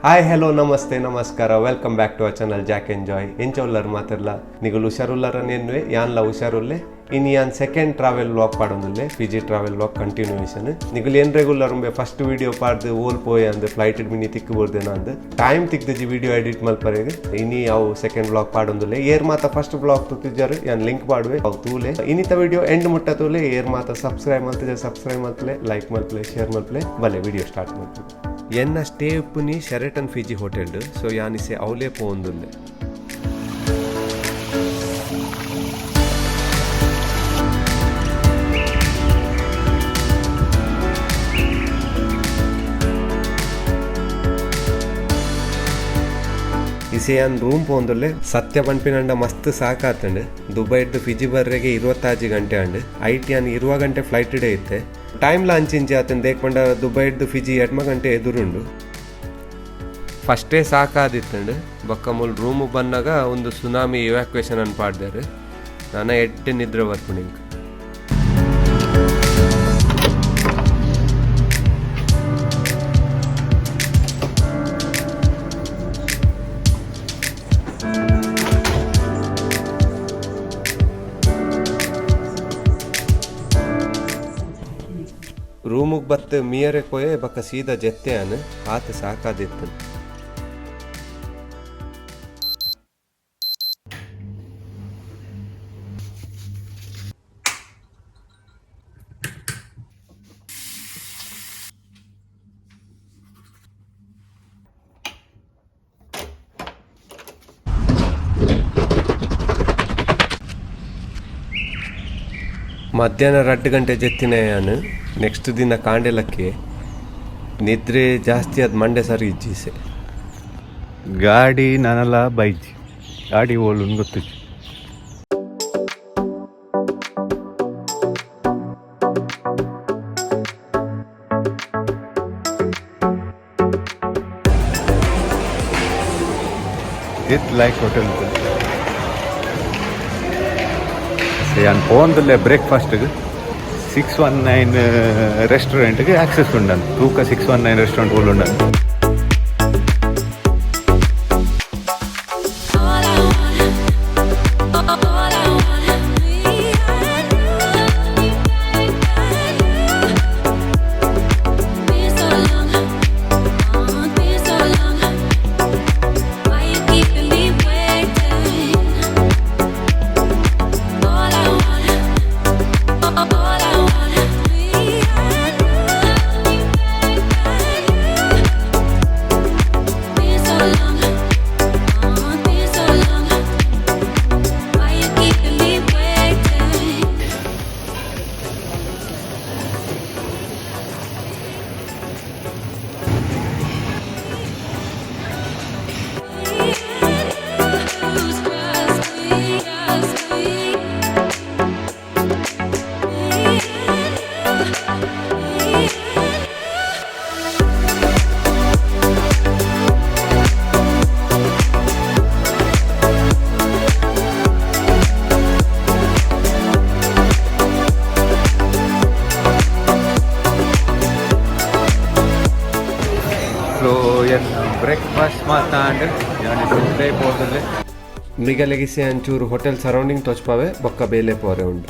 Hi, hello, namaste, ನಮಸ್ಕಾರ. Welcome back to our channel Jack enjoy. ಎಂಚ ಉಲ್ಲರ್ ಮಾತಿರ್ಲ? ನಿಗುಲು ಹುಷಾರುಲ್ಲರ ನೆನ್ವೆ. ಯಾನ್ಲ ಹುಷಾರುಲ್ಲೆ. ಇನಿ ಯಾನ್ ಸೆಕೆಂಡ್ ಟ್ರಾವೆಲ್ ವ್ಲಾಗ್ ಪಾಡೊಂದುಲ್ಲೆ, ಫಿಜಿ ಟ್ರಾವೆಲ್ ವ್ಲಾಗ್ ಕಂಟಿನ್ಯೂಯೇಷನ್. ನಿಗುಲು ಏನ್ ರೆಗ್ಯುಲರ್ ಉಂಬೆ ಫಸ್ಟ್ ವಿಡಿಯೋ ಪಾಡ್ದು ಓಲ್ ಪೋಯ್ ಅಂದ್, ಫ್ಲೈಟ್ ಮಿನಿ ತಿಕ್ಕು ಬೋರ್ದೇನ ಅಂದ್. ಟೈಮ್ ತಿಕ್ದಜಿ ವಿಡಿಯೋ ಎಡಿಟ್ ಮಲ್ಪರೆಗ್. ಇನಿ ಅವು ಸೆಕೆಂಡ್ ವ್ಲಾಗ್ ಪಾಡೊಂದುಲ್ಲೆ. ಏರ್ ಮಾತ ಫಸ್ಟ್ ವ್ಲಾಗ್ ತೂತಿಜಾರು, ಯಾನ್ ಲಿಂಕ್ ಪಾಡುವೆ, ಅವು ತೂಲೆ. ಇನಿತ ವಿಡಿಯೋ ಎಂಡ್ ಮುಟ್ಟ ತೂಲೆ. ಏರ್ ಮಾತ ಸಬ್ಸ್ಕ್ರೈಬ್ ಮಲ್ತಿಜ, ಸಬ್ಸ್ಕ್ರೈಬ್ ಮಲ್ತಲೆ, ಲೈಕ್ ಮಲ್ಪಲೆ, ಶೇರ್ ಮಲ್ಪಲೆ. ಬಲೆ, ವಿಡಿಯೋ ಸ್ಟಾರ್ಟ್ ಮಲ್ಪಲೆ. ಎನ್ನ ಸ್ಟೇ ಉಪ್ಪುನಿ ಶೆರೆಟನ್ ಫಿಜಿ ಹೋಟೆಲ್. ಸೊ ಯಾನಿಸೆ ಅವಲೇ ಪೋಂದುಲ್ಲೆ. ಇಸೆಯಾನ್ ರೂಮ್ ಪೋಂದುಲ್ಲೆ. ಸತ್ಯ ಪನ್ಪಿನಂಡ ಮಸ್ತ್ ಸಾಕಾತಂಡು. ದುಬೈಡ್ದು ಫಿಜಿ ಬರ್ರೆಗೆ 26 ಗಂಟೆ ಅಂಡ್. ಐಟ್ ಯಾನ್ 20 ಗಂಟೆ ಫ್ಲೈಟ್ ಇಡೆ ಇತ್ತೆ. ಟೈಮ್ ಲಾಂಚ್ ಇಂಚಿ ಆತಂದು. ದೇಕ್ ದುಬೈಡ್ದು ಫಿಜಿ 8 ಗಂಟೆ ಎದುರುಂಡು. ಫಸ್ಟೇ ಸಾಕಾದಿತ್ತಂಡು. ಬೊಕ್ಕ ಮುಲ್ ರೂಮು ಬನ್ನಾಗ ಒಂದು ಸುನಾಮಿ ಇವ್ಯಾಕ್ಯುಯೇಷನ್ ಅನ್ ಪಾಡ್ದಾರೆ. ನಾನ ಎಡ್ಡೆ ನಿದ್ರೆ ಬರ್ಪುಂಡು ಇಂಕ್. ರೂಮುಗ್ ಬತ್ತು ಮೀಯರೆ ಪೋಯೆ, ಬಕ್ಕ ಸೀದಾ ಜೆತ್ತೆ ಆನ್. ಆತ ಸಾಕಾದಿತ್ತು. ಮಧ್ಯಾಹ್ನ 2 ಗಂಟೆ ಜೆತ್ತಿನ ಯಾನು. ನೆಕ್ಸ್ಟ್ ದಿನ ಕಾಂಡೆಲಕ್ಕೆ ನಿದ್ರೆ ಜಾಸ್ತಿ ಅದು ಮಂಡೆ ಸರಿ ಇಜ್ಜಿಸೆ. ಗಾಡಿ ನನಲ ಬೈಜಿ, ಗಾಡಿ ಓಲುನ್ ಗೊತ್ತಿಜ್ಜಿ. ಇತ್ ಲೈಕ್ ಹೋಟೆಲ್ ಯಾನ್ ಪೋಂದುಲ್ಲೆ ಬ್ರೇಕ್ಫಾಸ್ಟ್ಗೆ. 619 ರೆಸ್ಟೋರೆಂಟ್ಗೆ ಆಕ್ಸೆಸ್ ಉಂಡನ್ ತೂಕ. 619 restaurant ಓಲುಂಡನ್. All I want, all I want, me and you. Been so long, been so long. Why you keeping me waiting? All I want, all I want, me and you. Been so long. Been so long. Why you keeping me waiting? Trust me, trust me. Me and you, me and you. So N breakfast ಮಾತಾಂಡ್ ಯಾನ್ ಇತ್ತೆ ಪೋಂದುಲ್ಲೆ. ನಿಗಲೆಗಿಸೆ ಅಂಚೂರು hotel surrounding ತೋಚ್ಪಾವೆ, ಬೊಕ್ಕ ಬೇಲೆ ಪೋರೆ ಉಂಡು.